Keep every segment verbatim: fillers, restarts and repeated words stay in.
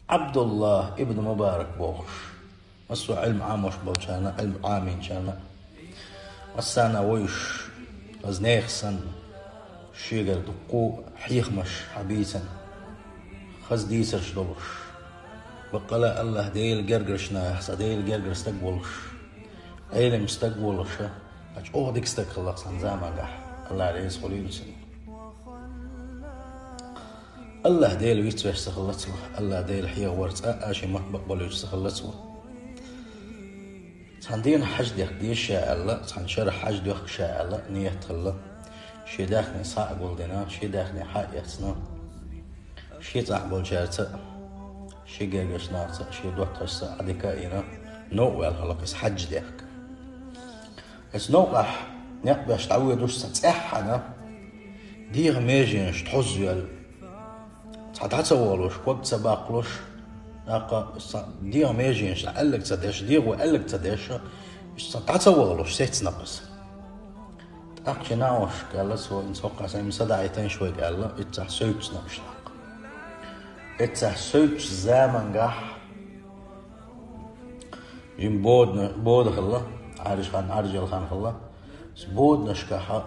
Ӏабдуллахь ибн Мубарак бохуш, массо а Ӏилма Ӏамош болчарна, Ӏилма Ӏамийнчарна, массарна а вуьйш, хаза нехан санна, шегара дуккха а хьехамаш хьабийцина, хаза дийцарш долуш, баккъала а Аллахь Делан гергарчу нахах цхьа Делан гергара стаг волуш, Ӏелам стаг волуш, ткъа чӀогӀа дика стаг хилла цхьана заманахь, Аллахь реза хуьлийла цунна. Аллахь Дела вицвеш ца хилла цо, Аллахь Дела хьехавар цкъа а шен мотт бакъболуьйтуш ца хилла цо. Цхьана дийнахь хьаьж дехка деза ша аьлла, цхьана шарахь хьаьж доьхку ша аьлла, нийят хилла. Шен даьхни схьа а гулдина, шен даьхни схьа а эцна, шен цӀахь болчаьрца а, шен гергарчу нахаца а, шен доттагӀашца а Ӏадика а йина, новкъа ваьлла хилла иза хьаьж дехка. Иза новкъахь некъ беш дӀавоьдуш цхьа цӀеххьана, дегӀан меженаш тхьозза йоьлла, цхьа дӀа ца вахалуш, ког ца баккхалуш, тӀаккха цхьа дегӀан меженаш аьлларг ца деш, дегӀо аьлларг ца деш, иза цхьа дӀа ца вахалуш сецна иза. ТӀаккха шен нахошка аьлла цо: «ХӀинца хӀокху хенахь сан даӀийтина шу вайга», — аьлла, иццахь суьйцу нахаш тӀаккха. Иццахь суьйцучу замангахь жима бода, бода хилла, Ӏаьржа хан, Ӏаьржа хан хилла. Цу боданашкахь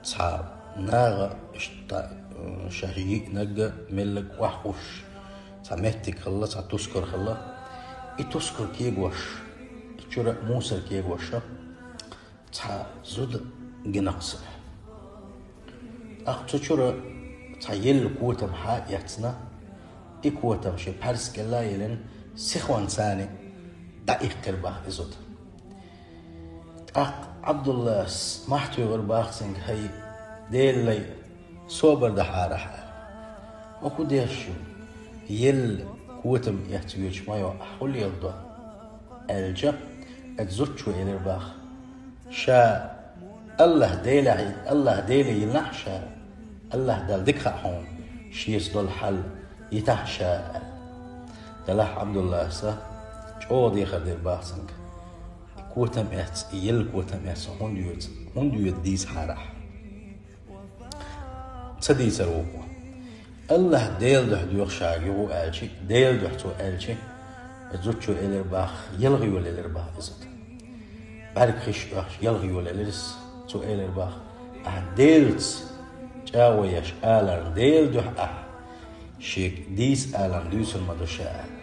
цхьа наха иштта, э, шаьш йиънарг, мелларг охьахуш, цхьа меттиг хилла, цхьа тускар хилла. И тускар кегош, и чуьра а мусар кегош, цхьа зуда гина-кх цара. ТӀаккха цу чуьра цхьа елла котам схьа а эцна, и котам шен пхьаьрс кӀелла а йиллина, сихонца дӀаиккхира боху и зуда. ТӀаккха Ӏабдуллас мохь туьйхира боху цуьнга: «ХӀай, Делан лай, собар дахьара хьо». «ХӀун деш ю? Елла котам эцна воьдуш ма ю ахь, хӀун леладо?» — аьлча, оцу зудчо элира боху: «Ша Аллахь Деле, Аллахь Деле йиллина ша, Аллахь Далла дика хаьа хьуна, шеца долу хьал, йита ша», — аьлла. Делахь Ӏабдуллас чӀогӀа дехар дира боху цуьнга: «Котам эцна, елла котам эцна хӀунда йоьду, хӀунда йоьду дийцахьара хьо?» Ца дийцар ву хьо. Аллахь Делан дуьхьа доьху ша юха аьлча, Делан дуьхьа цо аьлча, и зудчо элира боху, ялх йолаелира боху и зуда. БӀаьрг хиш оьхуш ялх йолаелира иза. Цо элира боху: «Ахь Делаца чӀагӀо еш аларна, Делан дуьхьа ахь шега дийца аларна дуьйцур ма ду ша», — аьлла.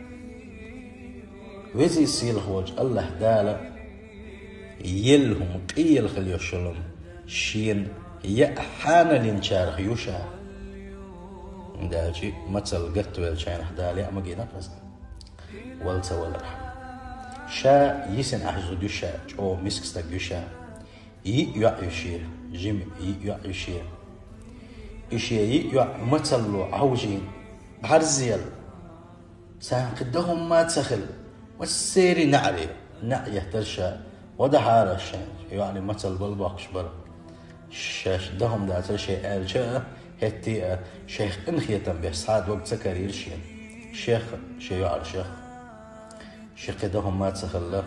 Веза-сийлахь волчу Аллахь Дала елла хӀума къелла хила йолуш йолу хӀума шена яа хьанал йинчарах ю ша. Далчи мацалла гатвеллачарах Дала яа ма гина-кх иза, вала ца валарх. Ша йисина ахь зуда ю ша, чӀогӀа миска стаг ю ша. Йиъ йоӀ ю шен, жима йиъ йоӀ ю шен. И шен йиъ йоӀ мацалло Ӏовжийна, бӀарзъелла. Царна кхин дан хӀумма а ца хилла, массеран неӀаре, неӀ еттара ша, гӀо дахьара шайна, йоӀана мацалла бала боккхуш бара. Шаьш дан хӀума дацара шайн аьлча а, хӀетте а, шайх къинхетам беш, схьа дог ца карийра шена. Шех а, шен йоӀаршех а. Шен кхин дан хӀумма а ца хилла,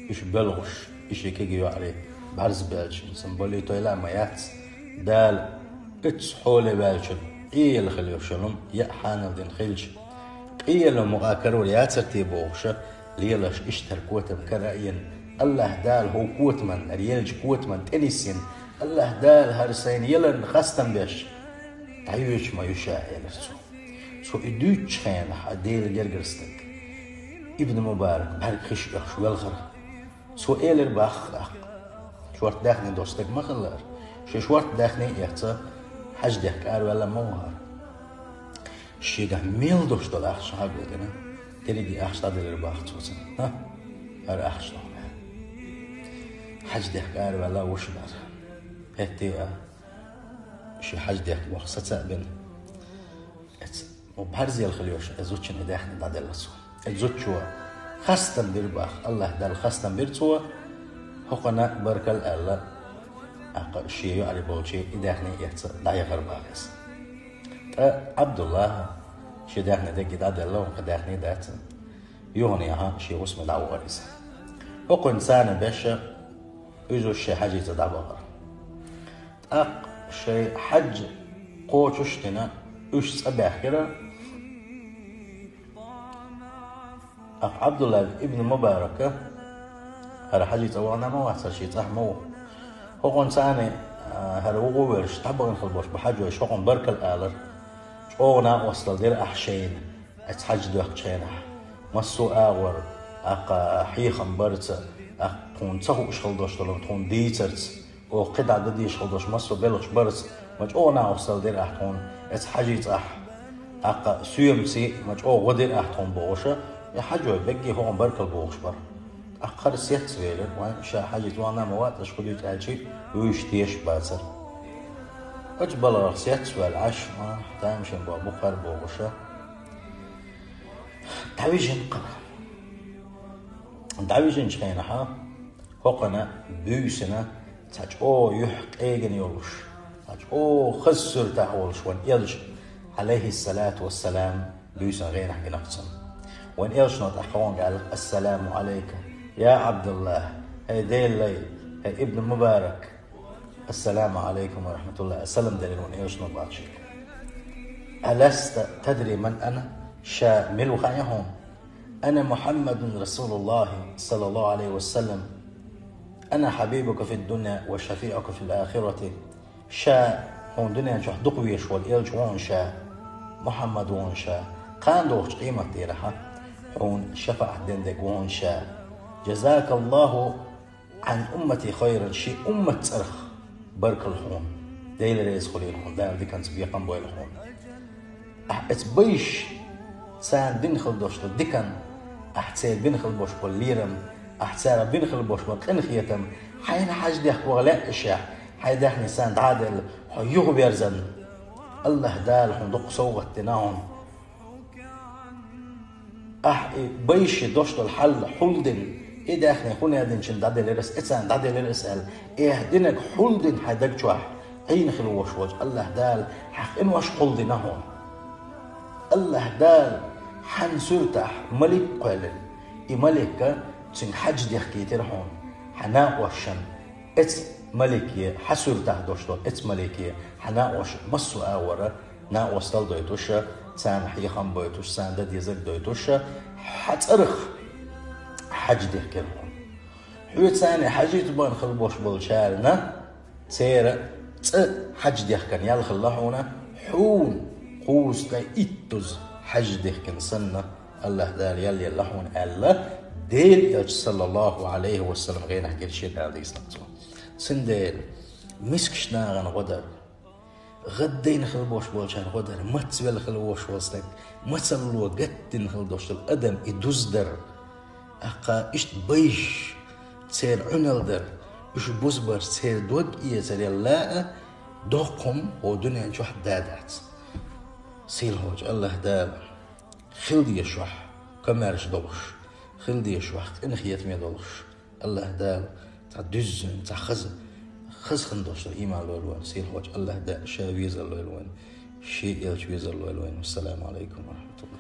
уьш боьлхуш, и шен кегий йоӀарий бӀарзбелча, сан балийтойла а ма яц, Дала оцу хьоле ваьллачун Ӏийла хила йолуш йолу хӀума яа хьанал дина хилча, къийлан мукъа карор яцара те бохуша, лелаш иштта хӀара котам кара а йина, Аллахь Дала хӀокху котаман, хӀара еллачу котаман тӀе нисйина, Аллахь Дала хӀара сайна яларна хастам беш, дӀайоьдуш ма ю ша, элира цо. Цо и дуьйцучу хенахь а Делан гергара стаг, Ибн Мубарак, бӀаьрг хиш оьхуш велхара. Цо элира боху тӀаккха: «Шорта даьхни долуш стаг ма хиллара. Шен шорта даьхни эцна, хьаьж дехка араваьлла ма вахара. Шегахь мел долуш долу ахча схьа а гулдина, дерриге ахча дӀаделира боху цо цунна. ХӀара ахча ду хьуна. Хьаьж дехка араваьлла ву шу бара». ХӀетте а шен хьаьж дехка ваха саца а бина, эцу бӀарзъелла хила йолуш и зудчунна и даьхни дӀаделла цо. И зудчо хастам бира боху, Аллахь Далла хастам бира цо, хӀокхунна баркалла аьлла, тӀаккха шен йоӀарий болчу и даьхни эцна дӀаяхара боху иза. Ткъа Ӏабдуллаха шен даьхни дерриге дӀаделла, хӀокху даьхни дац, юхана яхьа шен хӀусаме дӀавахара иза. ХӀокхунна царна беша, уьзуш шайн хьаьжица дӀабахара. ТӀаккха шайн хьаьж кхочуш а дина, уьш цӀа баьхкира. Ах Ӏабдулла ибн Мубарака, хӀара Хьажий цӀа вахана ма вац, хӀара ший цӀахь ма ву. ХӀокхунца цхьана, а, хӀара вугӀу верш, дӀабахана хила болуш бу хьажой, хӀокхунна баркалла алар. ЧӀогӀа накъостал дира ахь шайна, оцу хьаж доьхкучу хенахь. Массо а агӀор, аккха хьехам барца, аккха тхуна ца хууш хила долуш долу, тхуна дийцарца. Оха кхидӀа дан дийш хила долуш массо а белхаш барца, ма чӀогӀа накъостал дира ахь тхуна, оцу Хьажий цӀахь, аккха соьмаций, ма чӀогӀа гӀо дира ахь тхуна бохуша, и хьажой бегге хӀокхунна баркалла бохуш бара. ТӀаккха хӀара сецвелира, вайн ша Хьажий цӀа вахана ма вац, аша хӀун дуьйцу аьлчи, вуьйш теша бацара. Оцу баларах сецваьлла Ӏаш, ма, тамашийна боху бу хӀара бохуша. ДӀавижина кхара. ДӀавижинчу хенахьа, хӀокхана буьйсина цхьа чӀогӀа юьхь къегина йолуш, цхьа чӀогӀа хаза суьртахь волуш вайн элча, Ӏалайхиссалату вассалам, буьйсина гӀенахь гина цунна. Вайн элчано тӀаккха хӀокхунга аьлла: «Ассаламу Ӏалайка, я Ӏабдулла, хӀей Делан лай, хӀей Ибн Мубарак». «Ассаламу Ӏалайкум ва рахьматуллахӀ», салам делира вайн элчано бахчийга. «Аласта тадри ман ана?» Ша мила ву хаьа хьуна? «Ана Мухьаммадун Расулуллахи, саллаллаху Ӏалайхи ва саллам. Ана хьабибука фид-дунья ва шафиӀука фил ахирати». Ша хьуна дуьнен чохь дукха везаш волу элча ву хьуна ша, Мухьаммад ву хьуна ша. Кхана догӀучу къематдийнахьа хьуна шафаӀат ден дерг ву хьуна ша. «Жазакаллаху Ӏан уммати хайран», шен уммат цӀарах баркалла хьуна. Дела реза хуьлийла хьуна, Дала диканца бекхам бойла хьуна. Ахь эца байш, царна бина хила долуш долу дикан, ахь церан бина хила болуш болу лерам, ахь царах бина хила болуш болу къинхетам, хьайна хьаждехка ваха лаьа шехь, хьайн даьхни царна дӀа а делла, хьо юхаверзан, АллахӀ Дала хьуна дукха совгӀат дина хьуна. Ахь и байши дош долу хьал хьулдина, и даьхни хӀун а динчун дӀаделира ас, и царна дӀаделира ас аьлла, и ахь динарг хьулдина хьайн даг чохь, Ӏийна хила вош волчу АллахӀ Дала хьан къинош хьулдина хьуна. АллахӀ Дала хьан суьртахь малик кхоьллина, и маликка цуьнга хьаж дехкийтира хьуна, хьан накъошшан эц малике, хьан суьртахь дош долу эц малике, хьан накъош массо а агӀора, накъостал дойтуша, царна хьехам бойтуш, царна дан дезарг дойтуша, хьан цӀарах хьаж дехкина хьуна. Хьоьца царна хьажийта бан хила бош болчарна, церан цӀа хьаж дехкина ял хилла хьуна, хьуна кхузткъе иттуза хьаж дехкина санна, АллахӀ Дала ял елла хьуна аьлла, Делан элча, саллаллаху Ӏалайхи ва саллам, гӀенах гира шен аьлла дийцина цо. Цундела мискаш нахана гӀо дара. ГӀаддайна хила бош болчарна гӀо дара, мацвелла хила вош волу стаг, мацалло гаттина хила дош долу адам и дуз дара. Аккха иштта байш, церан Ӏуьнал дара, уьш бузбар, церан дог эцарел лаа, доккхум хӀо дуьнен чохь дадац. Сийлахьочу АллахӀ Дала хила дезаш вахь, комаьрша долуш, хила дезаш вахь, къинхетаме долуш, АллахӀ Дала цхьа дуьззина, цхьа хаза, хаза хинна долуш дар ийман лойла вайн, сийлахьочу АллахӀ Дала ша везар лойла вайн, шен элча везар лойла вайн. Вассаламу Ӏалайкум ва рахьматуллахӀ.